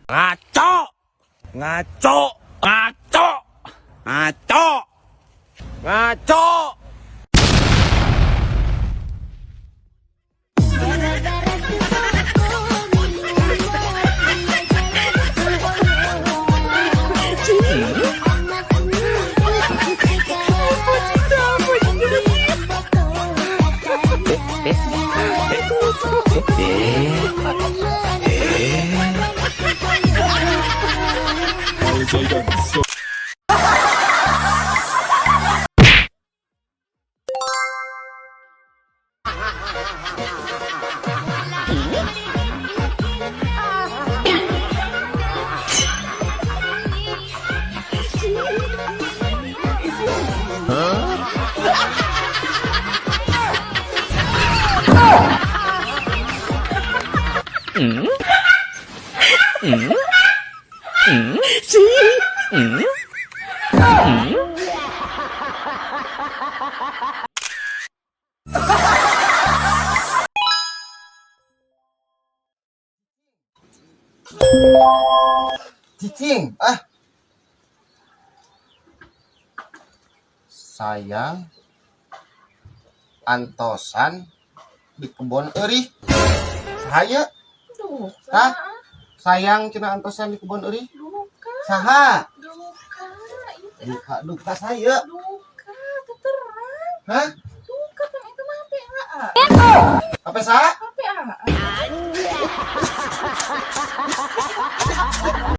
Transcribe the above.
Ngaco. Ngaco. Ngaco. Ngaco. Ngaco. Cicing, ah. Sayang antosan di kebon eurih. Sahaya? Duka. Hah? Sayang cenah antosan di kebon eurih. Duka. Saha? Duka. Itu Duka duka saya. duka terang. Hah? Duka kan itu mah HP AA. Apa saha? HP AA.